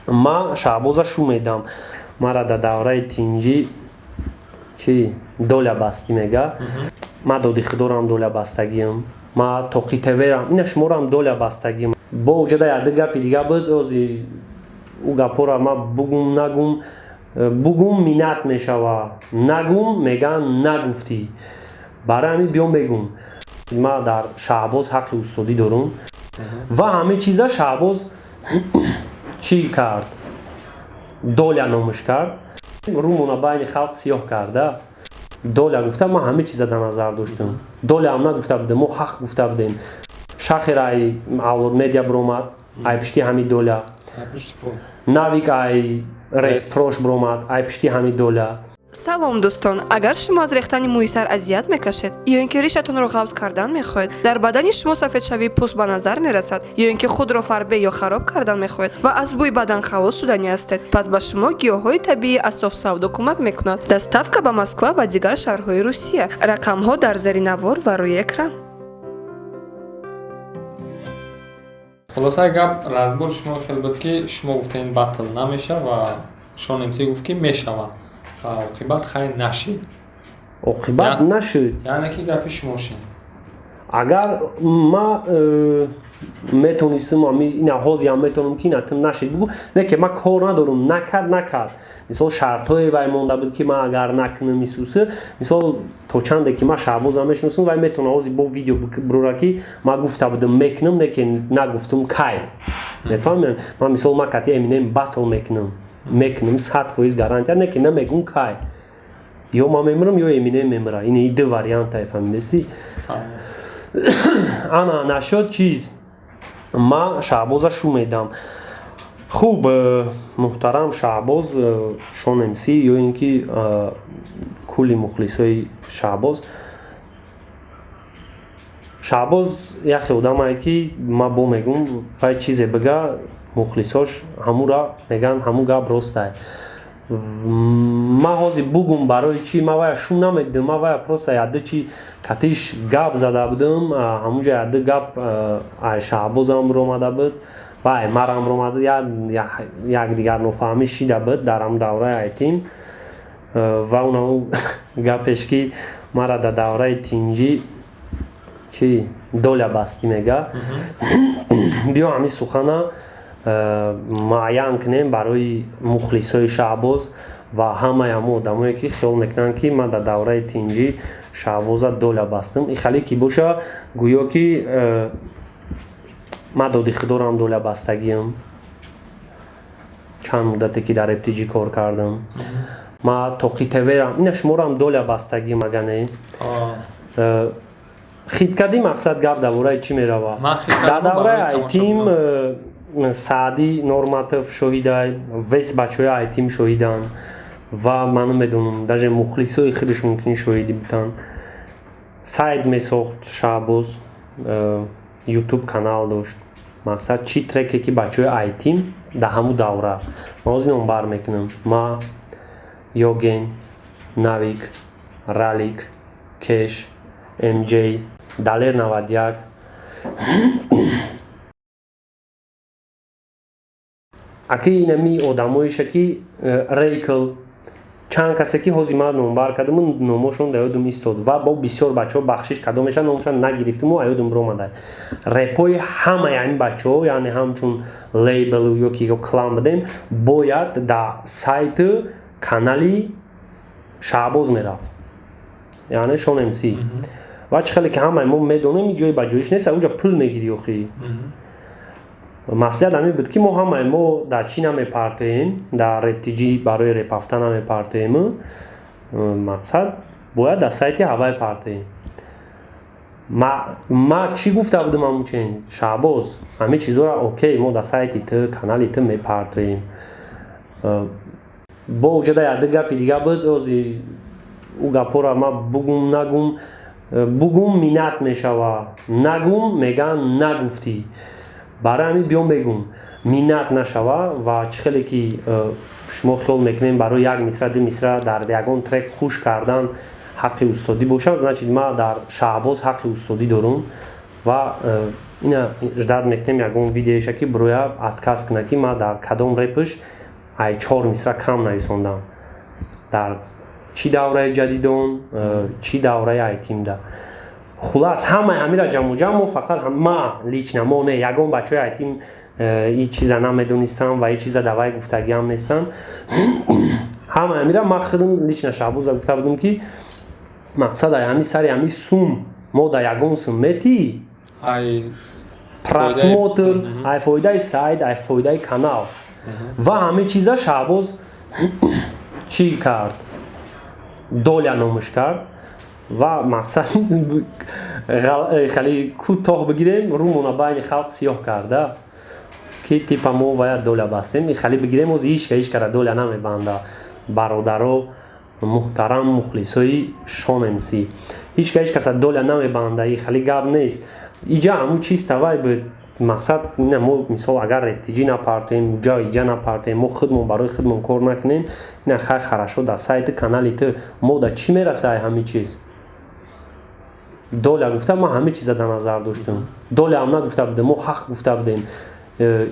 Ма Шаҳбоза шу медам. Мара дар давраи тинҷӣ чи доля бастӣ мега. Ма доди худорам доля бастагиам. Ма тоқи ТВрам, ина шуморам доля бастагиам. Бо уҷада як ду гапи дига буд, ози ӯ гапҳоро ма бугум нагум, бугум минат мешава, нагум меган нагуфтӣ. Барои ҳамин биё мегум. Ма дар Шаҳбоз ҳаққи устодӣ дорум ва ҳамин чиза Шаҳбоз чӣ кард? Доля номуш кард. Рӯмона байни халқ сиёҳ карда. Доля гуфта ман ҳамин чиза дар назар доштам. Доля ҳам нагуфта будем, мо ҳақ гуфта будем. Шахер ай Авлод Медиа биромад, ай пишти ҳами доля. Навик ай Рестпрош биромад, ай пишти ҳами доля. Салом, дӯстон! Агар шумо аз рехтани мӯи сар азият мекашед ё ин ки ришатонро ғафз кардан мехоҳед, дар бадани шумо сафедшавии пӯст ба назар мерасад, ё ин ки худро фарбе ё хароб кардан мехоҳед ва аз бӯи бадан халос шуданӣ ҳастед, пас ба шумо гиёҳҳои табиии Асоф Савдо кӯмак мекунад. Доставка ба Москва ва дигар шаҳрҳои Русия. Рақамҳо дар зери навор ва рӯи экран. Хулосаи гап, разбори шумо хел буд, ки шумо гуфтед, батл намеша, ва Шон МС гуфт, ки мешава, ва оқибат хайр нашид. Оқибат нашуд. Яъне ки гапи шумо шид. Агар ма метонистам, ина ҳозиам метонам, ки ина ту нашид бугӯ, не ки ма кор надорам, накард, накард. Мисол, шартҳое вай монда буд, ки ман агар накунам исусы. Мисол, то чанде ки ман Шаҳбозам мешиносам, вай метавона ҳози бо видео бурора, ки ман гуфта будам мекунам, не ки нагуфтум кай. Мефаҳмем? Ман, мисол, ма кати Эминем батл мекунам, мекунам, 100% гарантия, не ки намегум кай. Ё ман мемирам, ё Эминем мемира. Ин ду варианта, фаҳмидеси? Ана нашод чиз, ма Шаҳбоза шу медам. Хуб, муҳтарам Шаҳбоз, Шон МС, ё ин ки кулли мухлисои Шаҳбоз. Шаҳбоз яхе одамае, ки ма бо мегум, вай чизе бига, мухлисош ҳамура меган, ҳамун гап ростае. Ма ҳозир бугум, барои чӣ ма вая шу намедидам? Ма вая просто яды чи катиш гап зада будам, ҳамунҷа яды гап ай Шаҳбозам биромада буд ва ай марам биромада, якдигар нофаҳмӣ шида буд дар ҳамун давраи айтим. Ва унау гапеш, ки мара дар давраи тинҷӣ чи доля бастӣ мега. Биё, ҳамин сухана муайян кунем барои мухлисои Шаҳбоз ва ҳамаи ҳамон одамое, ки хиёл мекунанд, ки ман дар давраи тинҷӣ Шаҳбоза доля бастам. И хале ки боша, гӯё ки ман доди худорам доля бастагиам. Чанд муддате ки дар РПТГ кор кардам, ма тоқи ТВрам, ина шуморам доля бастагиам. Ага не хит кардӣ, мақсад, гап дар бораи чӣ мерава? Дар давраи айтим Саъдӣ Норматов шоҳидай, вес бачаҳои айтим шоҳиданд ва ман намедонам, даже мухлисои худаш мумкин шоҳидӣ бутанд. Сайт месохт Шаҳбоз, Ютуб канал дошт. Мақсад, чӣ треке ки бачаҳои айтим дар ҳамун давра, ман ҳозир номбар мекунам: ма, Йоген, Навик, Ралик, Кеш, Мҷ, Далер 91. Аки инами одамоеша, ки Рейкл, чанд касе, ки ҳозир ман номбар кардаму, номошон дар ёдум истод. Ва бо бисёр бачаҳо, бахшиш, кадомеша номошон нагирифтиму аёдум биромада. Репои ҳамаи ҳамин бачаҳо, яъне ҳамчун лейбл ё ки ё клан будем, бояд дар сайту канали Шаҳбоз мерафт, яъне Шон МС. Ва чӣ хеле ки ҳамаи мо медонем, ҷои ба ҷоиш нест, унҷа пул мегирӣ. Охи маслиҳат ҳамин буд, ки мо ҳамаи мо дар чӣ намепартоем, дар РПТГ барои репафта намепартоему, мақсад, бояд дар сайти ҳавай партоем. Ма чӣ гуфта будам ҳамунчен? Шаҳбоз, ҳамин чизҳоро, окей, мо дар сайти ту, канали ту мепартоем. Бо уҷада як ду гапи дига буд, ози ӯ гапҳоро ма бугум нагум, бугум минат мешава, нагум меган нагуфтӣ. Барои ҳамин биё мегум, минат нашава. Ва чӣ хеле ки шумо хиёл мекунем, барои як мисра, ду мисра дар ягон трек хуш кардан ҳаққи устодӣ бошад, значит, ма дар Шаҳбоз ҳаққи устодӣ дорум ва Ина ждать мекунем ягон видеоиша, ки броя отказ куна, ки ма дар кадом репш ай чор мисра кам нависондам, дар чӣ давраи ҷадидон, чӣ давраи айтимда. Хулас, ҳамаи ҳамира ҷамъу ҷамъ мо фақат, ма лично, мо не, ягон бачаҳои айтим и чиза намедонистам ва и чиза давай гуфтагиам нестанд. Ҳамаи ҳамира ма худам лично Шаҳбоза гуфта будам, ки мақсад ай ҳами сари ҳами сум мо да ягон сум метӣ просмотр, ай фоидаи сайт, ай фоидаи канал ва ҳамин чиза. Шаҳбоз чӣ кард? Доля номуш кард. Ва мақсад хеле кӯтоҳ бигирем, рӯмона байни халқ сиёҳ карда, ки типа мо вая доля бастем. Хеле бигирем, оз ҳичка ҳичкара доля намебанда. Бародаро муҳтарам, мухлисои Шон МС, ҳичка ҳеч каса доля намебанда, и хеле гап нест. Иҷа ҳамун чиз тавай буд. Мақсад, мо мисол агар рептиҷӣ напартоем, уҷа иҷа напартоем, мо худмон барои худмон кор накунем, ина хай, хорошо, дар сайти канали ту мо да чӣ мераса ай ҳамин чиз? Доля гуфта, ман ҳамин чиза дар назар доштам. Доля ҳам нагуфта будем, мо ҳақ гуфта будем.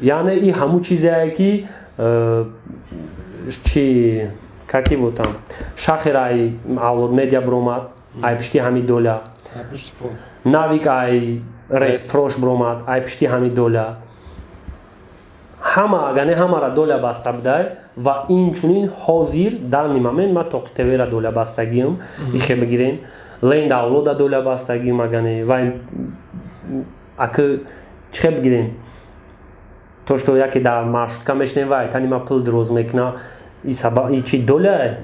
Яъне и ҳамун чизее, ки чи каки бутам, шахер ай Авлод Медиа биромад ай пишти ҳами доля, Навик ай Рестпрош биромад ай пишти ҳами доля. Ҳама агане ҳамара доля баста будай. Ва инчунин ҳозир данный момент ма Тоқи ТВра доля бастагиам, ихе бигирем, Ленд Авлода доля бастагиам агане. Ва акы чихе бигирем, то что яке дар маршрутка мешинем ва айтани ма пул дроз мекуна, и сабаб и чи доля?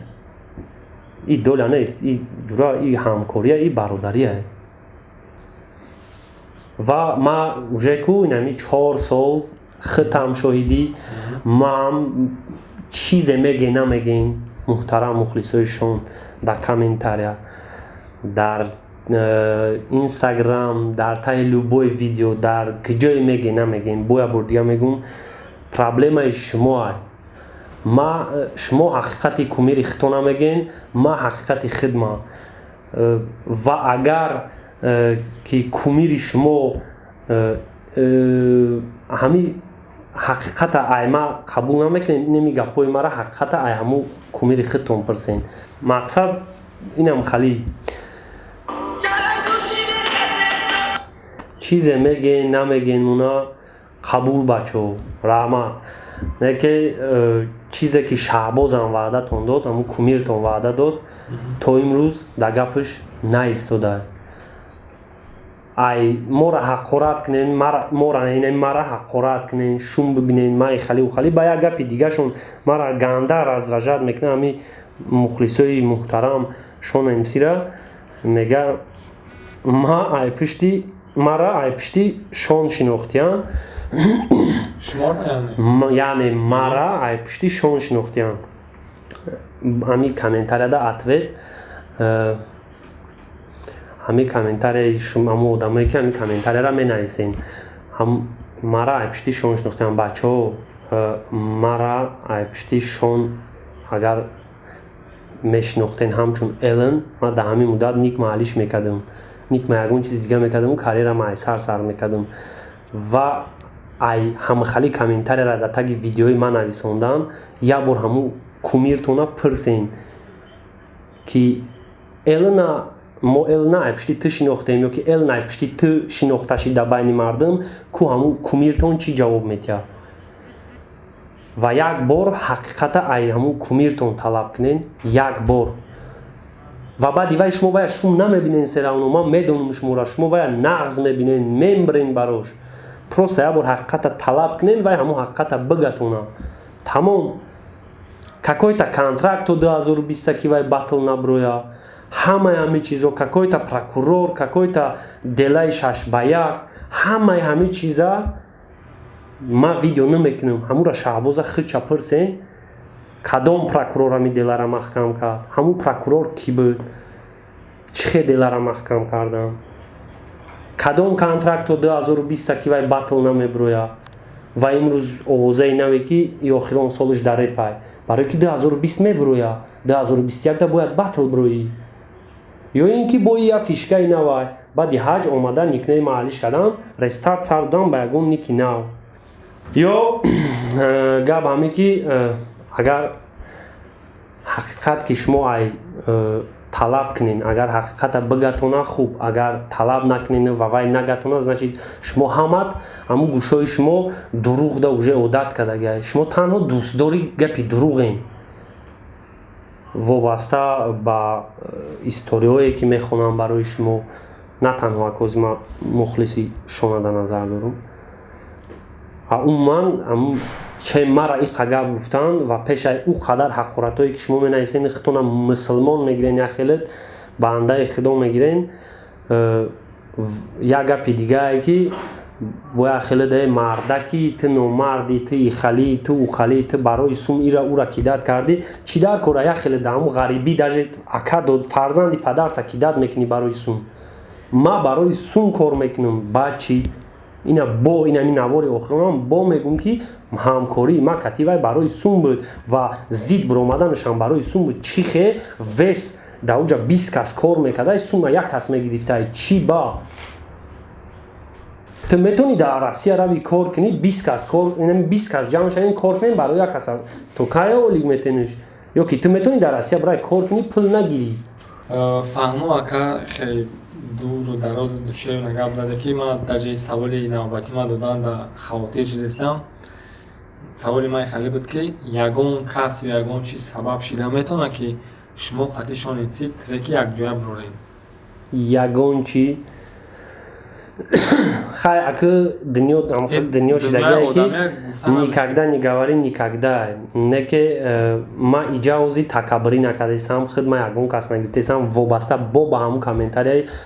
И доля нест, и ҷура, и ҳамкория, и бародария. Ва ма уже ку инами 4 сол хитам шоҳидӣ. Маам чизе меге намегем, муҳтарам мухлисои дар комментария, дар Инстаграм, дар таи любой видео, дар киҷое меге намегем, боя бор дига мегум, проблемаи шумоа. Ма шумо ҳақиқати кумири хито намегӯен, ма ҳақиқати хидма. Ва агар ки кумири шумо ҳами ҳақиқата ай ма қабул намекунед, инами гапҳои мара ҳақиқата ай ҳаму кумири худтон пурсен. Мақсад инам хали чизе мегӯен намегӯен, муна қабул, бачо, раҳмат. Не ки чизе ки Шаҳбозам ваъдатон дод, ҳамун кумиртон ваъда дод, то имрӯз дар гапаш наистода. Ай мора ҳақорат кунен, мора мара ҳақорат кунен, шум бибинен, май халиу хали. Ба як гапи дигашон мара ганда раздражать мекунад. Ҳами мухлисои муҳтарам Шон МСира мега, ма ай пушти мара ай пушти Шон шинохтиян, яъне мара ай пушти Шон шинохтиян. Ҳами комментарияда ответ, ҳами комментарияи ҳамун одамое, ки ҳами комментарияра менависен, мара ай пушти Шон шинохтиян. Бачаҳо, мара ай пушти Шон агар мешинохтен ҳамчун Элен, ман дар ҳамин муддат никма алиш мекардам, никма ягон чизи дига мекардам, карьерама ай сар сар мекардам. Ва ай ҳамахали комментарияра дар таги видеои ман нависондан, як бор ҳамун кумиртона пурсен, ки Элена мо Элна ай пушти ту шинохтем ё ки Элна ай пушти ту шинохта шид дар байни мардум. Ку ҳамун кумиртон чӣ ҷавоб метиҳад? Ва як бор ҳақиқата ай ҳамун кумиртон талаб кунен, як бор. Ва баъди вай шумо вая шум намебинен, всё равно ман медонам шуморо, шумо вая нағз мебинен, мембрен барош. Просто як бор ҳақиқата талаб кунен, вай ҳамун ҳақиқата бигатона, тамом. Какой-то контракт то 2020, ки вай батл наброя, ҳамаи ҳамин чизо, какой-то прокурор, какой-то делаи 6 ба 1, ҳамаи ҳамин чиза ман видео намекунам. Ҳамура Шаҳбоза хича пурсен, кадом прокурор ҳамин делара маҳкам кард, ҳамун прокурор кӣ буд, чӣ хел делара маҳкам кардам, кадом контракт то 2020, ки вай батл намеброя. Ва имрӯз овозаи наве, ки и охирон солаш дар репай, барое ки 2020 меброя, 2021 да бояд батл броӣ, ё ин ки бои я фишкаи навай. Баъди ҳаҷ омада, никнейма алиш кардам, рестарт сар додам ба ягон ники нав. Ё гап ҳаме, ки агар ҳақиқат ки шумо ай талаб кунен, агар ҳақиқата бигатона, хуб, агар талаб накунен ва вай нагатона, значит, шумо ҳамат ҳамун гӯшҳои шумо дурӯғда уже одат кардагиа. Шумо танҳо дӯстдори гапи дурӯғен. Вобаста ба историҳое, ки мехонам барои шумо, на танҳо акози ма мухлиси шона дар назар дорам, умуман че мара иқа гап гуфтанд ва пешаи ӯ қадар ҳақоратҳое, ки шумо менависен, худтона мусулмон мегирен, як хелет бандаи худо мегирен. Як гапи дигае, ки бояд хеле мардаки ту номарди, ту ихалӣ, ту ухалӣ, ту барои сум ира ура кидать кардӣ, чӣ дар кора? Як хеле даҳаму ғарибӣ, даже ака дод, фарзанди падарта кидать мекунӣ барои сум. Ма барои сум кор мекунам, баъд чӣ? Ина бо инами навори охиронам бо мегӯм, ки ҳамкории ма кативай барои сум буд ва зид биромаданашам барои сум буд. Чӣ хе вес дар уҷа 20 кас кор мекардай, сума як кас мегирифтай? Чӣ ба ту метавонӣ дар Россия рави кор кунӣ, 20 кас кор, 20 кас ҷамъ шавем, кор кунем барои як каса, то кай олик метениш? Ё ки ту метавонӣ дар Россия барои кор кунӣ, пул нагирӣ? Фаҳмо, ака, хеле дуру дарозу душевно гап заде, ки ман даже саволи навбатӣ ма додан да хавотир шидастам. Саволи ман хеле буд, ки ягон кас ё ягон чиз сабаб шида метавонад, ки шумо қати Шон МС треки якҷоя бироред? Ягон чӣ? Хай, аки дунё, дунё шидагие, ки никогда не говори никогда. Не ки ма иҷа такаббурӣ накардесам, худ ма ягон кас нагирифтесам. Вобаста бо ба ҳамун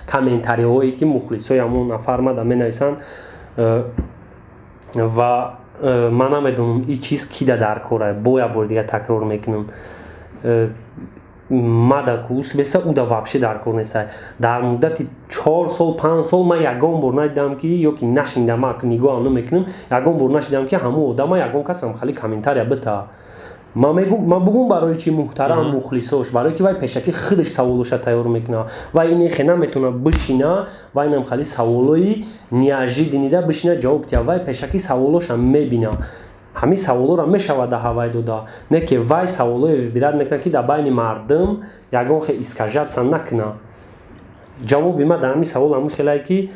комментариҳое, ки мухлисои ҳамун нафар мада менависанд, ва ман намедонам, ин чиз кида дар кора. Бо як бори дига такрор мекунам, мада кусбеса уда вообще дар кор неста. Дар муддати 4 сол, 5 сол ман ягон бор надидам, ки ё ки нашинидам, ма нигоҳам намекунам, ягон бор нашидам, ки ҳамун одама ягон касам хали комментария бита. Ман бугум, барои чи, муҳтарам мухлисош, барое ки вай пешакӣ худаш саволоша тайёр мекунад. Вай ине хе наметавона бишина, вай инам хали саволои неожиданный да бишина, ҷавоб диҳа. Вай пешакӣ саволоша мебина, ҳамин саволоро мешавад да ҳавай дода. Не ки вай саволое выбирать мекунад, ки дар байни мардум ягон хе искажаться накунад. Ҷавоби ма дар ҳамин савол ҳамин хелае, ки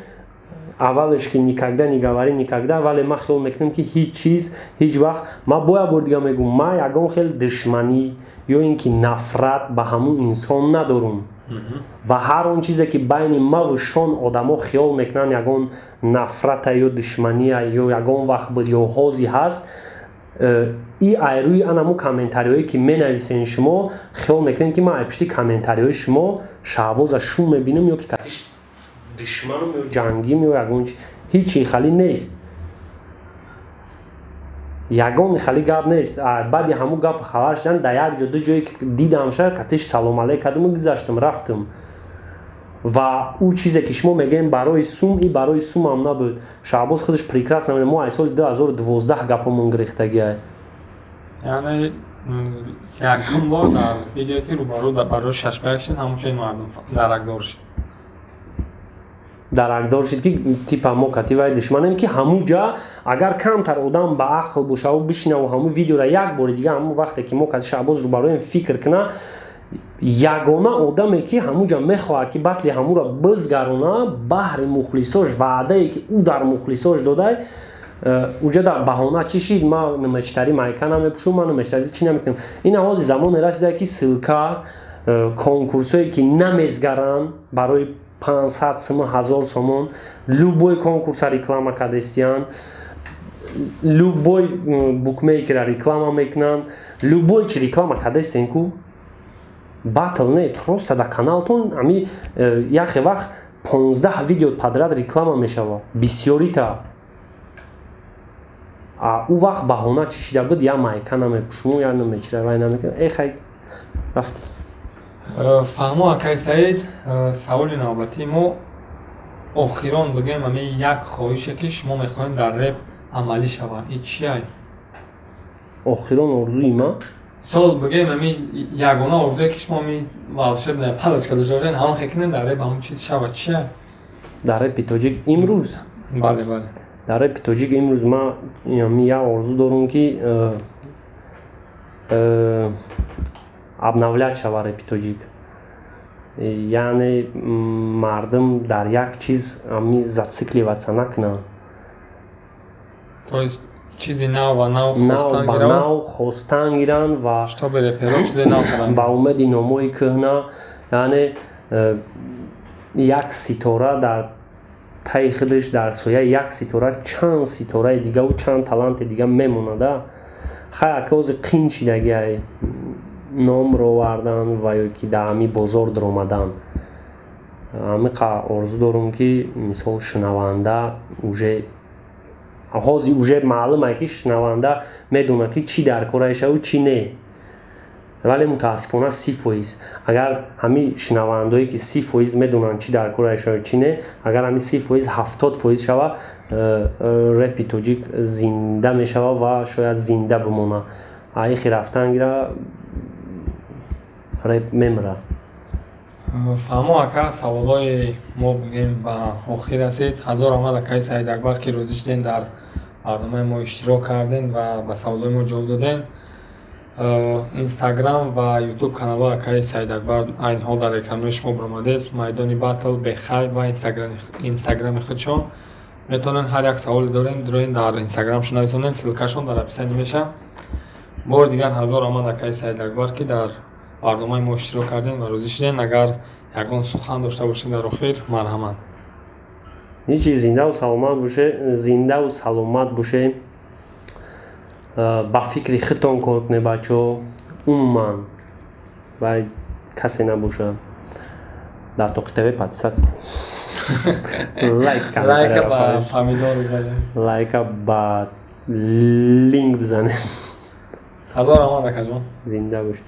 аввалеш ки никогда не говори никогда, вале ман хиёл мекунам, ки ҳеҷ чиз ҳеҷ вақт. Ман бо як бори дига мегӯм, ман ягон хел душманӣ ё ин ки нафрат ба ҳамун инсон надорум ва ҳар он чизе, ки байни маву Шон одамо хиёл мекунанд, ягон нафрата ё душмания ё ягон вақт буд ё ҳози ҳаст, и айрӯи анаму комментариҳое, ки менависен. Шумо хиёл мекунед, ки ман ай пушти комментариҳои шумо Шаҳбоза шум мебинам ё ки катиш душманам ё ҷангим ё ягон чи. Ҳечи хали нест, ягон хали гап нест. Баъди ҳамун гап хабар шудан, дар як ҷо, ду ҷое ки дидамша, катиш салом алейк кардаму гузаштам, рафтам. Ва ӯ чизе, ки шумо мегӯем барои сум, и барои сумам набуд. Шаҳбоз худаш прекрасно медонад, мо аз соли 2012 гапомон гирифтагиай. Яъне якум бор дар видеое, ки рӯбарӯ барои шашбаяк шуд, ҳамун чиз мардум даракдор шуд. Даракдор шуд, ки типа мо кативаи душманем, ки ҳамун ҷа агар камтар одам ба ақл бошаву бишинаву ҳамун видеора як бори дига, ҳамун вақте ки мо кати Шаҳбоз рӯбарӯем, фикр куна, ягона одаме, ки ҳамун ҷа мехоҳад, ки батли ҳамуро бизгарона, баҳри мухлисош, ваъдае, ки ӯ дар мухлисош додай, уҷа дар баҳона чӣ шид? Ма намечтари майка намепӯшум, ма намечтари чӣ намекунам. Ин ҳози замоне расида, ки ссылка, конкурсҳое, ки намезгаранд, барои 500 сум, 1000 сомон любой конкурса реклама кардестиянд, любой букмекера реклама мекунанд, любой чи реклама кардестен ку батл не, просто дар каналтон ами яхе вақт 15 видео подряд реклама мешавад бисёрита. Ӯ вақт баҳона чӣ шида буд? Я майка намепӯшуму, я намечира, вай намекунам. Э, хай, рафт. Фаҳмо, акай Саид. Саволи навбатии мо, охирон бигӯем, ами як хоҳише, ки шумо мехоҳед дар реп амалӣ шавад, и чиай? Охирон орзуи ман? Мисол бигӯем, ами ягона орзуе, ки шумо ами волшебная палочка дошта бошед, ҳамон хе кунед, дар реп ҳамон чиз шавад, чия? Дар репи тоҷик имрӯз? Бале. Дар репи тоҷик имрӯз ман як орзу дорум, ки обновлять шава репи тоҷик, яъне мардум дар як чиз зацикливаться накунанд. То есть чизи нав ва нав. Нав ба нав хостан гиранд ва ба умеди номҳои кӯҳна, яъне як ситора дар таи худаш, дар сояи як ситора чанд ситораи дигаву чанд таланти дига мемонада. Хай, ака, ози қин шидагиай ном ровардан ва ё ки дар ҳамин бозор даромадан. Ҳамиқа орзу дорум, ки мисол шунаванда уже ҳозир уже маълумае, ки шунаванда медонад, ки чӣ дар кораешаву чӣ не, вале мутаассифона 30%, агар ҳамин шунавандаое, ки 30% медонанд, чӣ дар кораешаву чӣ не, агар ҳамин 30% 70% шава, репи тоҷик зинда мешава ва шояд зинда бимона. Аихи рафтан гира, реп мемира. Фаҳмо, ака, саволҳои мо бигем ба охир расид. Ҳазор раҳмат, акаи Саид Акбар, ки розӣ шудем, дар барномаи мо иштирок кардем ва ба саволҳои мо ҷавоб додем. Инстаграм ва Ютуб каналҳои акаи Саид Акбар айни ҳол дар экранҳои шумо баромадааст: Майдони батл, Бехайб ва инстаграми худшон. Метавонед, ҳар як саволе дорен, дуроен, дар инстаграмшон нависонед, ссылкашон дар описание мешавад. Бори дигар ҳазор раҳмат, акаи Саид Акбар, ки дар барномаи мо иштирок кардем ва розӣ шудем. Агар ягон сухан дошта бошед дар охир, марҳамат. Ҳечи, зиндаву саломат боше, зиндаву саломат боше. Ба фикри худтон кор кунед, бачаҳо, умуман вай касе набошад. Дар Тоқи ТВ подписаться, лайк. Лайка ба помидор бизанед. Лайка ба линк бизанед. Ҳазор раҳмат, акаҷон. Зинда бошед.